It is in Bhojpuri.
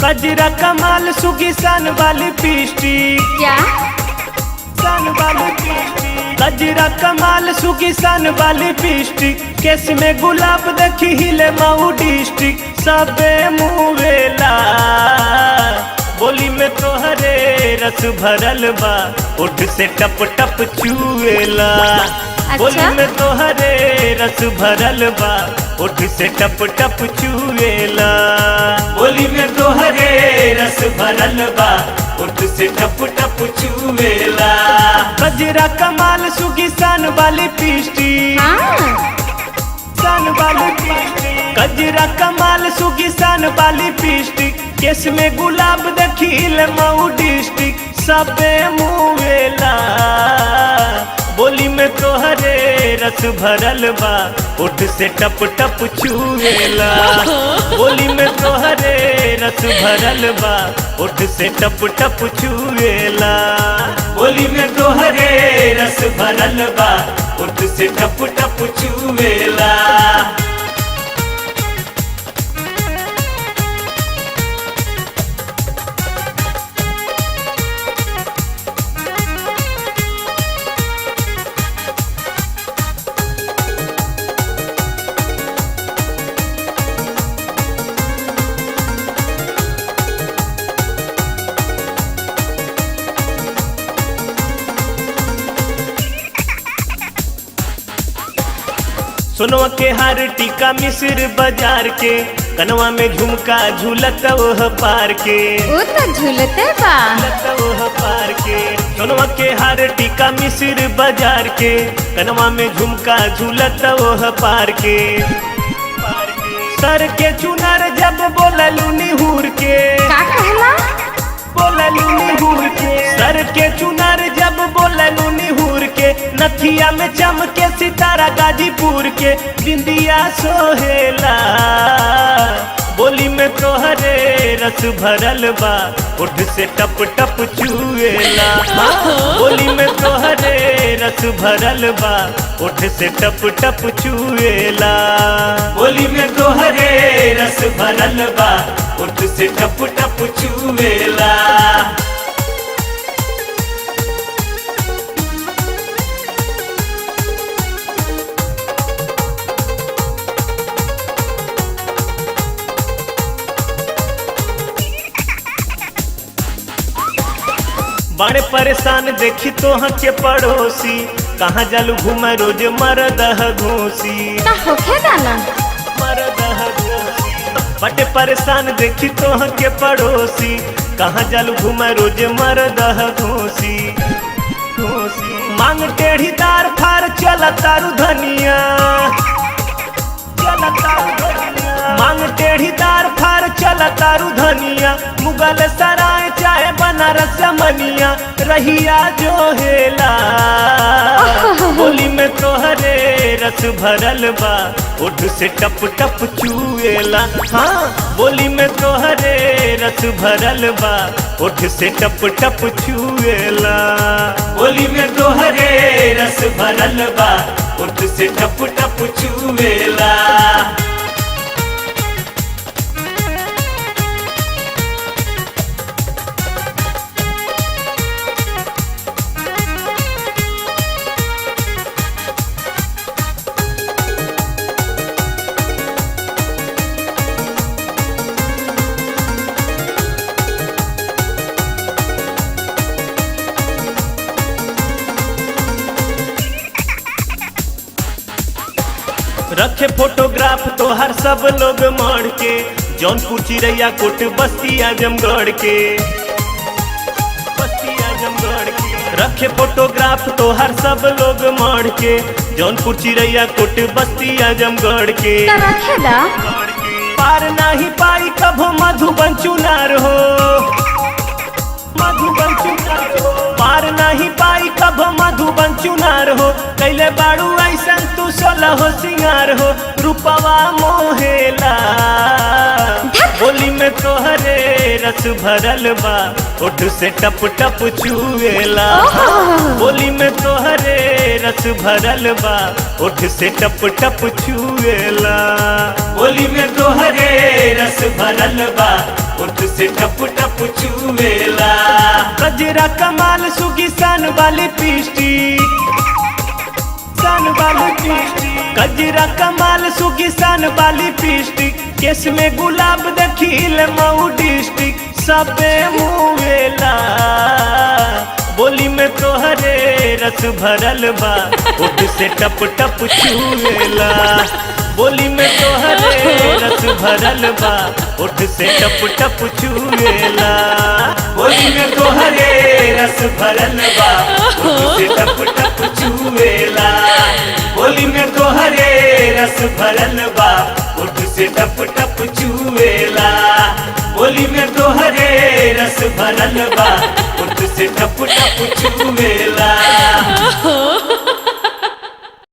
कजरा कमाल सुगी सन वाली पिस्टी। क्या? सन वाली पिस्टी। कजरा कमाल सुगी सन वाली पिस्टी, केस में गुलाब देखी हिले मऊ डिस्ट्रिक्ट। सबे मुवेला बोली में तोहरे रस भरल बा, उठ से टप टप चुएला। अच्छा? बोली में तोहरे रस भरल बा, उठ से टप टप चुएला। बोली में तोहरे रस भरल बा, उठ से टप टप चुएला। कजरा कमाल सुगी सन वाली पिस्टी। हाँ। सन वाली पिस्टी। कजरा कमाल सुगी सन वाली पिस्टी, केस में गुलाब देखिल मऊ डिस्ट्रिक्ट। सबे मुवेला बोली में तोहरे रस भरल बा, उठ से टप टप चुएला। बोली में तोहरे रस भरल बा, उठ से टप टप चुएला। बोली में तोहरे रस भरल बा, उठ से टप टप चुएला। सोनवा के हार टीका मिस्र बाजार के, कनवा में झुमका झूलत ओह पार के। वो तो झूलते बा। झूलत ओह पार के। सोनवा के हार टीका मिस्र बाजार के, कनवा में झुमका झूलत ओह पार के। सर के चुनर जब बोललू निहुर के, का कहला? बोललू निहुर के। सर के चुनर जब बोललू निहुर के, नथिया में चमके सितारा गाजीपुर के। बिंदिया सोहेला बोली में तोहरे रस भरल बा, उठ से टप टप चुएला। बोली में तोहरे रस भरल बा, उठ से टप टप चुएला। बोली में तोहरे रस भरल बा, उठ से टप टप चुएला। बड़े परेशान देखी तोह के पड़ोसी, कहाँ जालू घूमे रोज मरदह घोसी। का होखे दाना? मरदह घोसी। बड़े परेशान देखी तोह के पड़ोसी, कहाँ जालू घूमे रोज मरदह घोसी। घोसी। मांग टेढ़ी दार फार चला तारू धनिया, चला तारू धनिया। मांग टेढ़ी दार फार चला तारू धनिया, मुगल सराय चाहे बनारस मनिया। रहिया जो हेला बोली में तोहरे रस भरल बा, उठ से टप टप चुएला। हाँ, बोली में तोहरे रस भरल बा, उठ से टप टप चुएला। बोली में तोहरे रस भरल बा, उठ से टप टप चुएला। रखे फोटोग्राफ तोहर सब लोग मर के, जौनपुर चिरैया कोट बस्ती आजमगढ़ के, बस्ती आजमगढ़ के। रखे फोटोग्राफ तोहर सब लोग मर के, जौनपुर चिरैया कोट बस्ती आजमगढ़ के। का रखेला? पार नाही पाई कभो मधुबन चुनार हो, मधुबन चुनार हो। पार नाही पाई कभो मधुबन चुनार हो, कैले बाड़ू ऐसन तू सोलह सिंगार हो। रूपवा मोहेला बोली में तोहरे रस भरल बा, ओठ से टप टप छुएला। बोली में तोहरे रस भरल बा, ओठ से टप टप छुएला। बोली में तोहरे रस भरल बा, उठ से टप टप चुवेला। गजरा कमाल सुगी सन वाली पिष्टी, सन वाली पिष्टी। गजरा कमाल सुगी सन वाली पिष्टी, केस में गुलाब दखिल मऊ डिस्ट्रिक्ट। सबे मुवेला, बोली में तोहरे रस भरल बा, उठ से टप टप चुवेला। बोली में तोहरे रस भरल बा, उठ से टप टप चुवेला। बोली में तोहरे रस भरल बा, उठ से टप टप चुवेला। बोली में तोहरे रस भरल बा, उठ से टप टप चुवेला। बोली में तोहरे रस भरल बा, उठ से टप टप चुवेला।